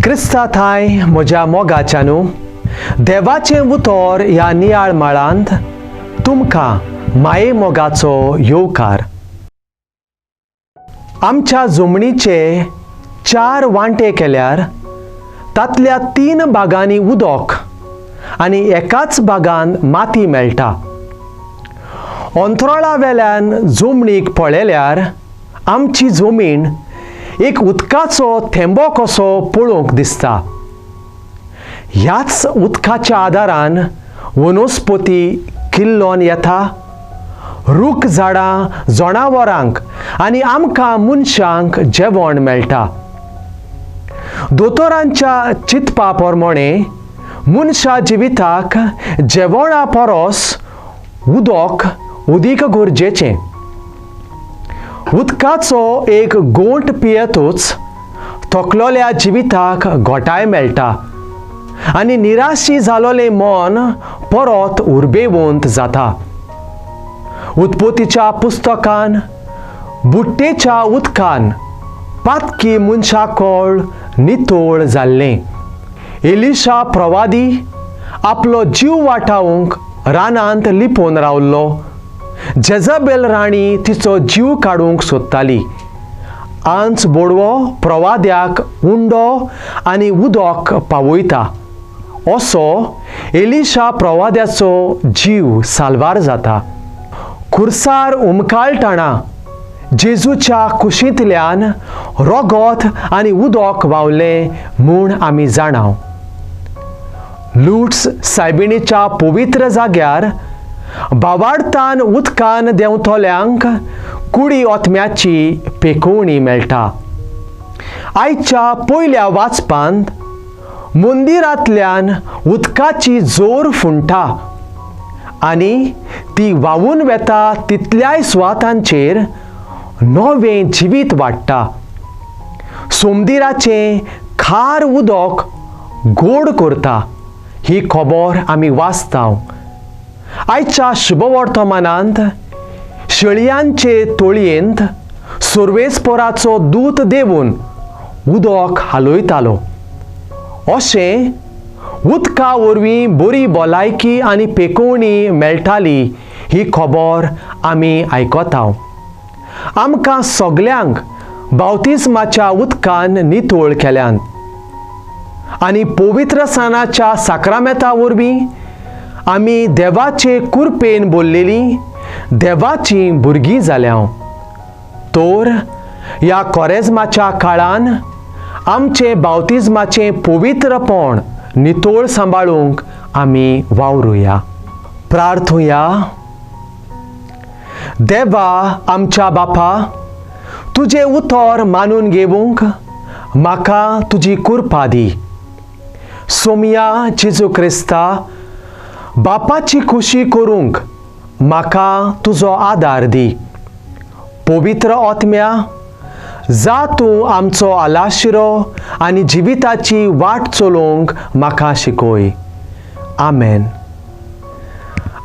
क्रिस्ता थांय म्हज्या मोगाच्यानू देवाचें उतर ह्या नियाळ माळांत तुमकां माये मोगाचो येवकार. आमच्या जमनीचे चार वांटे केल्यार तांतल्या तीन भागांनी उदक आनी एकाच भागान माती मेळटा. अंतराळा वेल्यान जमनीक पळयल्यार आमची जमीन एक उदकाचो थेंबो कसो पळोवंक दिसता. ह्याच उदकाच्या आदारान वनस्पती किल्लोन येता, रूख झाडां जनावरांक आनी आमकां मनशांक जेवण मेळटा. दोतोरांच्या चिंतपा प्रमाणे मनशा जिविताक जेवणा परस उदक उदीक गरजेचें. उदकाचो एक गोंट पियेतूच थकलोल्या जिविताक घटाय मेळटा आनी निराशी जालोलें मन परत उर्बेवंत जाता. उत्पत्तीच्या पुस्तकान बुट्टेच्या उदकान पातकी मनशा कळ नितळ जाल्लें. एलिशा प्रवादी आपलो जीव वाटावंक रानांत लिपोवन रावल्लो. जेजबेल राणी तिचो जीव काडूंक सोदताली. आंच बोडवो प्रवाद्याक उंडो आनी उदक पावयता, असो एलिशा प्रवाद्याचो जीव साल्वार जाता. खुर्सार उमकाळटना जेजूच्या कुशींतल्यान रगत आनी उदक व्हांवलें म्हूण आमी जाणाव. लुट्स सायबिणीच्या पवित्र जाग्यार बावाडतान उदकान देंवतल्यांक कुडी ओतम्याची पेकोवणी मेळटा. आयच्या पयल्या वाचपांत मंदिरांतल्यान उदकाची जोर फुंटा आनी ती व्हांवून वेता तितल्याय सुवातांचेर नवें जिवीत वाडटा. सोमदिराचें खार उदक गोड करता ही खबर आमी वाचता. आयच्या शुभवर्तमानांत शेळयांचे तोळयेंत सुर्वेसपोराचो दूत देवून उदक हालयतालो. अशें उदका वरवीं बरी भलायकी आनी पेकोवणी मेळटाली ही खबर आमी आयकता. आमकां सगल्यांक बावतिस्माच्या उदकान नितळ केल्यान आनी पवित्र सणाच्या साक्रामेता वरवीं आमी देवाचे कुरपेन बोल्लेली देवाचीं भुरगीं जाल्या. तर ह्या कोरेज्माच्या काळान आमचें बावतिज्माचें पवित्रपण नितळ सांबाळूंक आमी वावरुया. प्रार्थुया. देवा आमच्या बापा, तुजें उतर मानून घेवंक म्हाका तुजी कुरपा दी. सोमया जेजू क्रिस्ता, बापाची खुशी करूंक म्हाका तुजो आदार दी. पवित्र आत्म्या, जा तूं आमचो आलाशिरो आनी जिविताची वाट चलोवंक म्हाका शिकय. आमेन.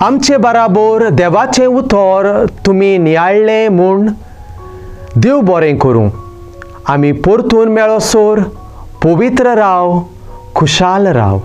आमचे बराबर देवाचें उतर तुमी नियाळ्ळें म्हूण देव बरें करूं. आमी परतून मेळोसर पवित्र राव, खुशाल राव.